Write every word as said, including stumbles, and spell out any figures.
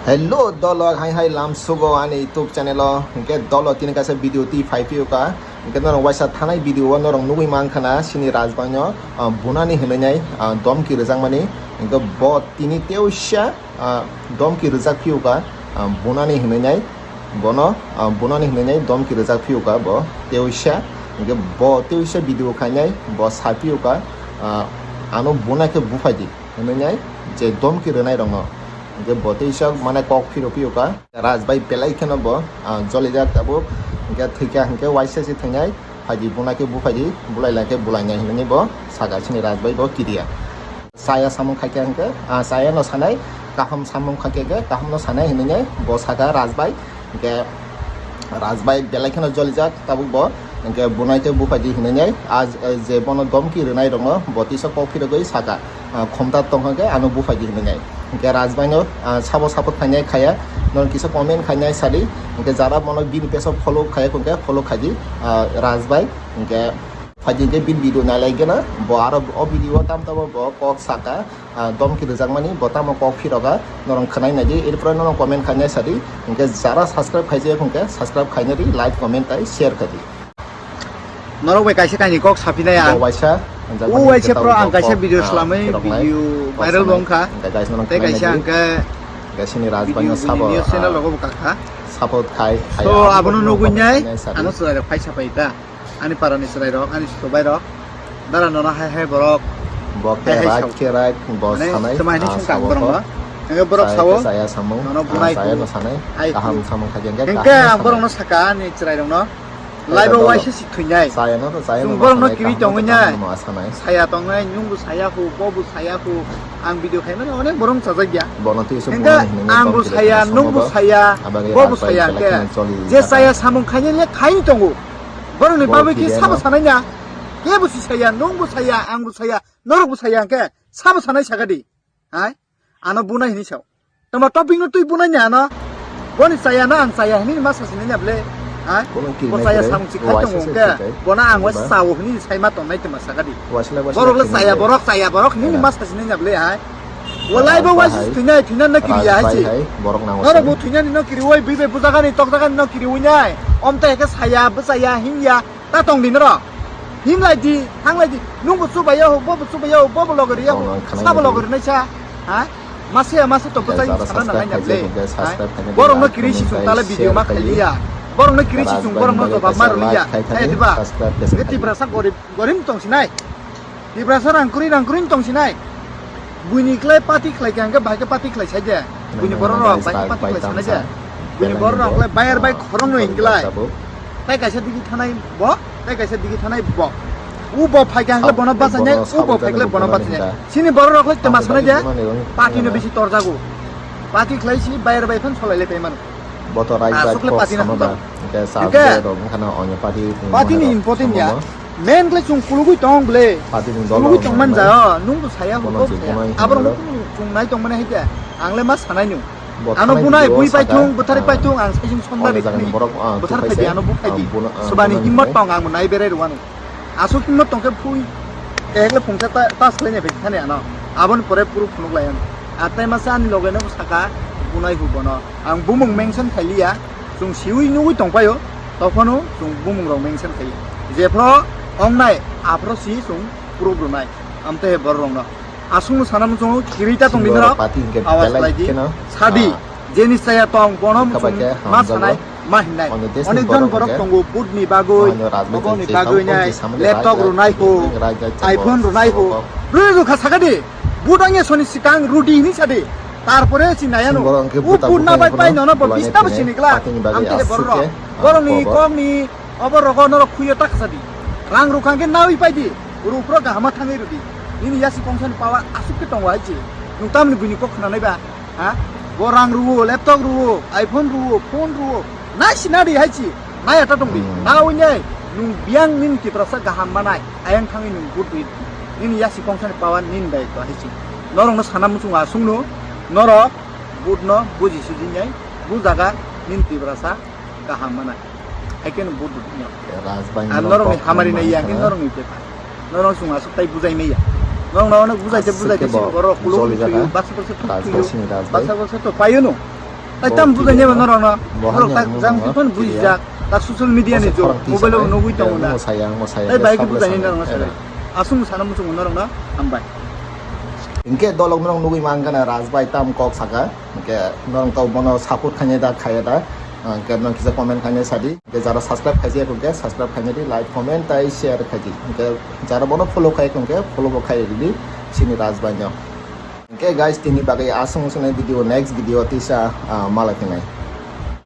Hello dolok, hai hai lam sugo ani YouTube channel o. Hwnkhe dolok tini kaisa video twi phai phiyuka. Hwnkhe norok waisa thanai video o norok nugwi mankha na sini Rajbai no, ah, bunani hinwi nai, ah, domki rwjakmani. Hwnkhe bo tini teisa, ah, domki rwjak phiyuka, ah, bunani hinwi nai. Bono, ah, bunani hinwi nai domki rwjak phiyuka bo teisa. Hwnkhe bo teisa video khainai bo sa phiyuka, ah, ano bunai khe buphai di. Hinwi nai je domki rwnai rokno. Hwnkhe bo teisa mane kok phiro phiyuka. Rajbai belai kheno bo, ah, jolijak tabuk. Hwnkhe thwikha hwnkhe waisa se thwngnai. Phaidi bunai khe buphaidi, bulai lai khe bulai nai hinwi bo saka sini Rajbai bo kiriya. Chaya samung khaikhe hwnkhe, ah, chaya no sanai, kaham samung khaikhe hwnkhe kaham no sanai hinwi bo saka Rajbai. Hwnkhe Rajbai belai kheno jolijak tabuk bo. Hwnkhe bunai tei buphaidi hinwi nai, ah, je bono domki rwnai rokno bo tisa kok phirogwi saka, ah, khomta tongkha khe ano buphaidi hinwi nai. Hwnkhe Rajbai no, ah, sabo support khainai khaya, norok kisa comment khainai sadi. Hwnkhe jara bono bini page o follow khaya hwnkhe follow khaidi, ah, Rajbai. Hwnkhe phaidi hwnkhe bini video nailai gana, bo aro o video o tam tamo bo kok saka, ah, domki rwjakmani bo tamo kok phiroga, norok khwnai naidi, erpore norok comment khainai sadi. Hwnkhe jara subscribe khaijak hwnkhe subscribe khainai di, like, comment tai share khaidi. Norok bai kaisa kaini kok saphinai ang. Bo waisa, o waisa pro ang kaisa video slamwi video viral bo wngkha. Tei kaisa hwnkhe video bini news channel rogo bo kakha. Support khai, khai. So abono nugwi nai ano chwrai rok phai sapai ta. Ani parani chwrai rok, ani sutubai rok. Dara nono hai hai borok. Bo khe right khe right, bo sanai. Tama hini sungkang borok no. Hwnkhe borok sao. Nono bunai chaya no sanai. Kaham samung khaikhe hwnkhe kaham no sanai. Hwnkhe ang borok no saka ani chwrai rok no. Live o waisa si thwinai. Chwng borok no kiri tongwi nai. Saya tongnai, nwng bo saya hu, bo bo saya hu. Ang video khaimani onek borok chajak ya. Hwnkhe ang bo saya, nwng bo saya, bo bo saya hwnkhe. Je chaya samung khainai le khaini tongo. Borok ni bagwi khe sabo sanai na. Kebo si saya, nwng bo saya, ang bo saya, norok bo saya hwnkhe sabo sanai saka di. Hai? Ano bunai hini sao. Tamo topic no twi bunai ni ano. Boni chaya no ang chaya hini ma sasi nanya ble. Hai? Bo chaya samung si khai tongo hwnkhe. Bono ang waisa sao hini sai ma tongnai tma saka di. Borok le chaya borok, chaya borok hini ma sasi nanya ble hai. Walai bo waisa thwinai thwina no kiriya hai si. Norok bo thwinani no kiriwi bui bai bujagani tokjagani no kiriwi nai. Omtai khe saya bwchaya hinya. Ta tong di norok. Himlai di, thanglai di. Nwng bo chubai ya ho, bo bo chubai ya ho, bo bo logori ya ho. Sabo logori nai sa. Ha? Masa ya masa to bwchai sana na nai na ble. Borok no kiri si chung tala video ma khailiya. Borok no kiri si chung borok no jobab ma rwliya. Hai diba? Ge Tiprasa gorib, gorib tong sinai. Tiprasa rang kwrwi rang kwrwi tong sinai. Buini klai party khlai khe hwnkhe bahai khe party khlai sai de. Buini borok rok bahai khe party khlai sanai de. Buini borok rok khlai bayar bai khorong no hinglai. Tai kaisa digi thanai bo, tai kaisa digi thanai bo. U bo phai khe hwnkhe bono bachai nai, u bo phai khe bono bachai nai. Sini borok rok khlai tma sanai de. Party no bisi torjago. Party khlai si bayar bai phan solai le pai mano. Boto rai bai kok sama ba. Hwnkhe sa je rok wngkha na onyo party ni important ya. Main khlai chwng kulugwi tong ble. Kulugwi tong man ja o, nwng bo saya hwnkhe bo saya. Aborok no kunu chwng nai tong mani hai khe ang le ma sanai nw. Ano bunai bui pai thung, bwthari pai thung, ang sai chwng sonda ri thani. Bwthar phai di, ano bu phai di. Subani himmat tong ang nai berai rwani. Aswk himmat tong khe phui. Ekle phungsa ta, ta slai nai bai thani ano. Aboni pore puro phunuk lai ano. Atai masa ani loge no saka bunai hu bono. Ang bumung mention khailiya. Chwng siwi nugwi tongpaio, tophano chwng bumung rok mention khai. Jephro ongnai, aphro si chwng proof rwnai. Amte he borok rokno. Aswkno sana muchungo kirita tongdi norok. Awas khlai di. Sadi, jeni chaya tong bono muchung ma sanai, ma hinnai. Onek jon borok tongo, budni bagwi, moboni bagwi nai, laptop rwnai ho, iPhone rwnai ho. Rwi rwkha sakadi. Budangya soni sikang rudi hini sadi. Tarpore si nayano. U budna bai pai nono bo bista bo sini gla. Amte he borok rok. Borok ni kok ni obo rogo norok khuyo tak sadi. Rang rukha khe nawi pai di. Rupro gahama thangwi rudi. Nini yasi kongsani power asuk khe tongo hai si. Nung tamni buini kok khna nai ba? Ha? Bo rang ruo, laptop ruo, iPhone ruo, phone ruo. Nai si nadi hai si. Nai ata tong di. Nawi nai. Nung biang nini Tiprasa gaham manai. Ayang thangwi nung vote rwi. Nini yasi kongsani power nini bai to hai si. Norok no sana muchung asung no. Norok vote no buji suji nai. Bu jaga nini Tiprasa kaham mana. Hai khe no vote rwdi no. Ang norok ni hamari nai ya, khe norok ni bepar. Norok chwng aswk tai bujai maya. Norok no bujai te bujai te borok kulo kulo baksa baksa thuk thuyo. Baksa baksa to payo no. Tai tam bujaini ba norok no. Norok tak jang phano bujijak. Tak social media ni jok mobile o nugwi tongo na. Mosaya, mosaya. Tai bai khe bujaini norok no sai. Aswng sana muchungo norok no. Hambai. Hinkhe dolok norok nugwi mankha na Raj bai tam kok saka. Hinkhe norok to bono support khainai da, khaiya da. Hinkhe norok kisa comment khainai sadi. Hinkhe jara subscribe khaijak hinkhe subscribe khainai di, like, comment tai share khaidi. Hinkhe jara bono follow khai hinkhe follow bo khai di sini Raj bai no. Hinkhe guys, tini bagwi aswng swnai video, next video tisa, ah, malai khainai.